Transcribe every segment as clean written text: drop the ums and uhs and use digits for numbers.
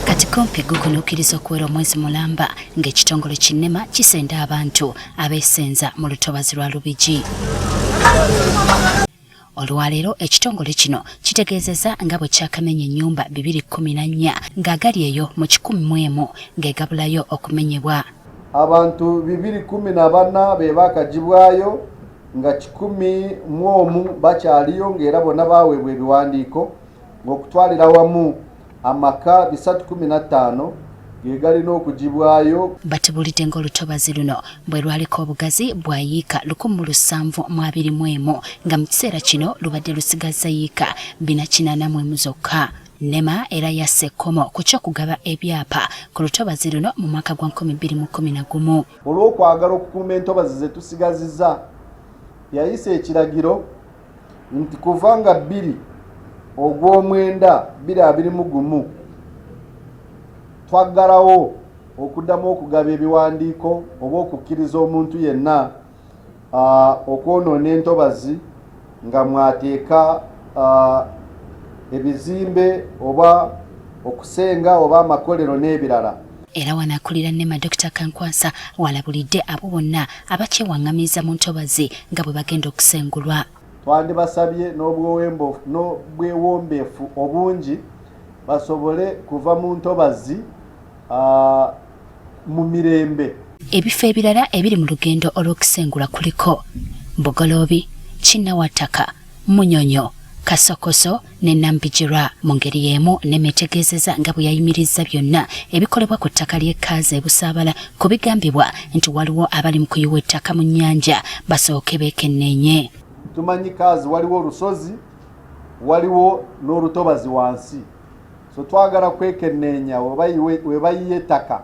Kati kumpi gukunuukiriza okuwera omwezi mulamba ng'ekitongole ki NEMA kisenda abantu abeesenza mu lutobazi lwa Lubigi. Olwaleero ekitongole kino kitegeezezza nga bwe kyakamenya ennyumba 214 ng'agali eyo mu 101 ng'egabulayo okumenyebwa. Abantu 214 be baakagibwayo nga 101 bakyaliyo ng'era bonna baaweebwa ebiwandiiko ng'okutwalira wamu amaka 315 ge galina okugibwayo. Batubulidde ng'olutobazi luno bwe lwaliko obugazi bwa yiika 721 nga mu kiseera kino lubadde lusigazza yiika 481 zokka. NEMA era yassa ekkomo ku ky'okugaba ebyapa ku lutobazi luno mu mwaka gwa 2011. Olw'okwagala okukuuma entobazi ze tusigazizza, yayisa ekiragiro nti kuva nga 2 ogw'omwenda 2021 twaggalawo okuddamu okugaba ebiwandiiko oba okukkiriza omuntu yenna okwonoona entobazi nga mwateeka ebizimbe oba okusenga oba amakolero n'ebirala. Era wano akulira NEMA Dokita Kankwasa walabulidde abo bonna abakyewaŋŋamiza mu ntobazi nga bwe bagenda okusengulwa. Twandibasabye n'obwewombeefu obungi basobole kuva mu ntobazi mu mirembe. Ebifo ebirala ebiri mu lugendo olw'okusengula kuliko Bugoloobi, Kinnawattaka, Munyonyo, Kasokoso ne Nambigirwa. Mu ngeri y'emu NEMA etegeezezza nga bwe yayimirizza byonna ebikolebwa ku ttaka ly'e Kaazi e Busaabala ku bigambibwa nti waliwo abali mu kuyiwa ettaka mu nnyanja basooke beekenneenye. Tumanyi Kaazi waliwo olusozi, waliwo n'olutobazi wansi, so twagala kwekenneenya we bayiye ettaka.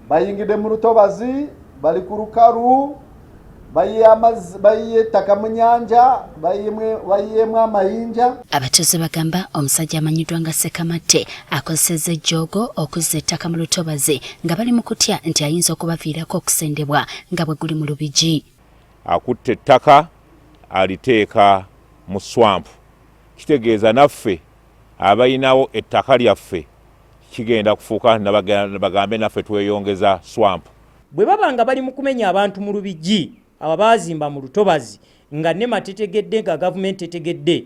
Bayingidde mu lutobazi, bali ku lukalu, bayiye ettaka mu nnyanja, bayiyeemu amayinja. Abatuuze bagamba omusajja amanyiddwa nga Ssekamatte akozesezza ejjoogo okuzza ettaka mu lutobazi nga bali mu kutya nti ayinza okubaviirako okusendebwa nga bwe guli mu Lubigi. Akutte ettaka aliteeka mu swamp, kitegeeza naffe abalinawo ettaka lyaffe kigenda kufuuka bagambe naffe tweyongeza swamp. Bwe baba nga bali mu kumenya abantu mu Lubigi, abo baazimba mu lutobazi nga NEMA tetegedde, nga gavumenti tetegedde,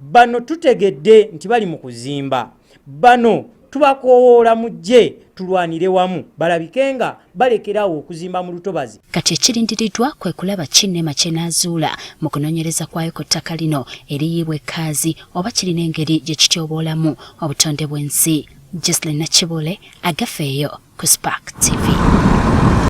bano tutegedde nti bali mu kuzimba, bano tubakoowoola mujje tulwanire wamu balabike nga balekerawo okuzimba mu lutobazi. Kati ekirindiriddwa kwe kulaba ki NEMA ky'enaazuula mu kunoonyereza kwayo ku ttaka lino eriyiibwa e Kaazi oba kirina engeri gye kityoboolamu obutonde bw'ensi. Jocelyn Nakibuule, Agafeeyo ku Spark TV.